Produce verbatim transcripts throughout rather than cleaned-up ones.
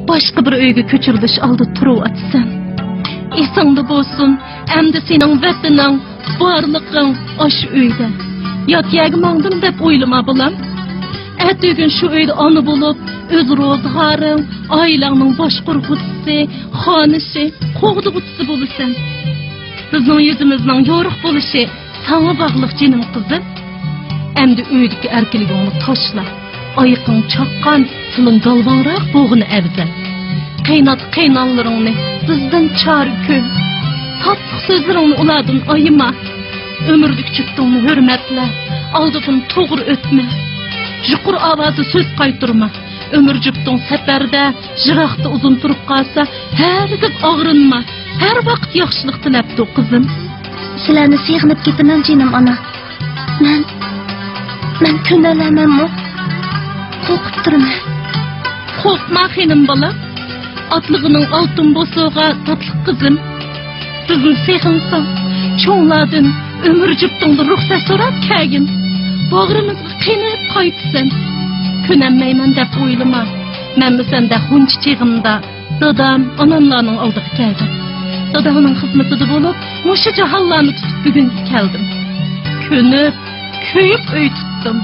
باشقا بىر ئۆيگە كۆچۈرۈلۈش ئالدىدا تۇرۇۋاتىسەن. ئېسىڭدە بولسۇن، ئەمدى سېنىڭ ۋەتىنىڭ، بارلىقىڭ ئاشۇ ئۆيدە. يات يەرگە ماڭدىم دەپ ئويلىما، بالام. ئەتىگۈن شۇ ئۆيدە ئانا بولۇپ، ئۆز روزغارىڭ، ئائىلەڭنىڭ باشقۇرغۇچىسى، خانىشى، قوغدىغۇچىسى بولىسەن. بىزنىڭ يۈزىمىزنىڭ يورۇق بولۇشى ساڭا باغلىق، جېنىم قىزىم. ئەمدى ئۆيدىكى ئەركىنلىكىڭنى تاشلا. ئايىقىڭ چاققان، تىلىڭ گالۋاڭراق بولغىنى ئەۋزەل. قېيىنئاتا قېيىنئانىلىرىڭنى بىزدىن چارە كۆر. تاتلىق سۆزلىرىڭنى ئۇلاردىن ئايىما. ئۆمۈرلۈك جۈپتۈڭنى ھۆرمەتلە. ئالدىدىن توغرا ئۆتمە. يۇقىرى ئاۋازدا سۆز قايتۇرما. ئۆمۈر جۈپتۈڭ سەپەردە، يىراقتا ئۇزۇن تۇرۇپ قالسا، ھەرگىز ئاغرىنما. ھەر ۋاقىت ياخشىلىق تىلەپ تۇر، قىزىم. سىلەرنى سېغىنىپ كېتىمەن، جېنىم ئانا. مەن، مەن كۆنەلەيمەنمۇ؟ قورقۇپ تۇرىمەن. قورقما، خېنىم بالا. ئاتلىقىنىڭ ئالتۇن بوسۇغا تاتلىق قىزىم. بىزنى سېغىنساڭ، چوڭلاردىن، ئۆمۈر جۈپتۈڭدىن رۇخسەت سوراپ كەلگىن. باغرىمىزغا قېنىپ قايتىسەن. كۆنەلمەيمەن دەپ ئويلىما. مەنمۇ سەندەك غۇنچە چېغىمدا دادام، ئاناملارنىڭ ئالدىغا كەلدىم. داداڭنىڭ خىزمىتىدە بولۇپ، مۇشۇ جاھانلارنى تۇتۇپ بۈگۈنگە كەلدىم. كۆنۈپ، كۆيۈپ ئۆي تۇتتۇم.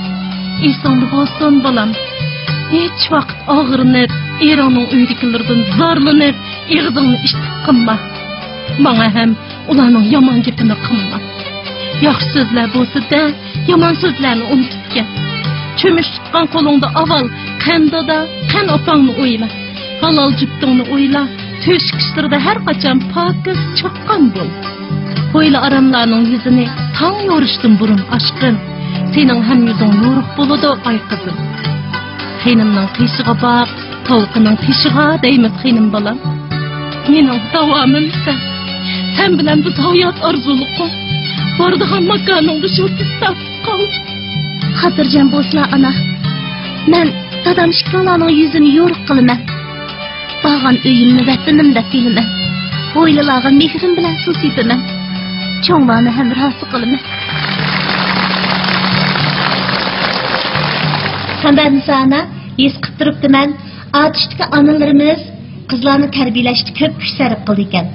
ئېسىڭدە بولسۇن، بالام. ھېچ ۋاقىت ئاغرىنىپ، ئېرىڭنىڭ ئۆيىدىكىلىرىدىن زارلىنىپ، ئېغىزىڭنى ئىتتىك قىلما. ماڭا ھەم ئۇلارنىڭ يامان گېپىنى قىلما. ياخشى سۆزلەر بولسا دە، يامان سۆزلەرنى ئۇنتۇپ كەت. چۆمۈچ تۇتقان قولۇڭدا ئاۋۋال قېنى دادا، قېنى ئاپاڭنى ئويلا. ھالال جۈپتۈڭنى ئويلا. تۆشۈك ئىشلىرىدا ھەر قاچان پاكىز، چاققان بول. ھويلا ئاراملارنىڭ يۈزىنى تاڭ يورۇشتىن بۇرۇن ئاچقىن. سېنىڭ ھەم يۈزۈڭ يورۇق بولىدۇ، ئاي قىزىم. قېنىمنىڭ قېشىغا باق، تاۋىقىنىڭ تېشىغا دەيمىز، خېنىم بالام. مېنىڭ داۋامىمسەن. سەن بىلەن بىز ھايات ئارزۇلۇقۇم. بارىدىغان ماكانىڭدا شۇ تىز تارتىپ قالدى. خاتىرجەم بولسىلا، ئانا. مەن دادام ئىككىڭلارنىڭ يۈزىنى يورۇق قىلىمەن. بارغان ئۆيۈمنى ۋەتىنىم دەپ بىلىمەن. ھويلىلارغا مېھرىم بىلەن سۇ سېپىمەن. چوڭلارنى ھەمراھى قىلىمەن. قەمبەرنىسا ئانا، ھېس قىپ تۇرۇپتىمەن، ئاتۇشتىكى ئانىلىرىمىز قىزلارنى تەربىيەلەشتە كۆپ كۈچ سەرپ قىلىدىكەن.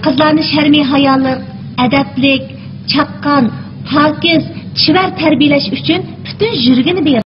قىزلارنى شەرمى ھايالىق، ئەدەپلىك، چاققان، پاكىز، چېۋەر تەربىيەلەش ئۈچۈن پۈتۈن يۈرىكىنى بېرىدۇ.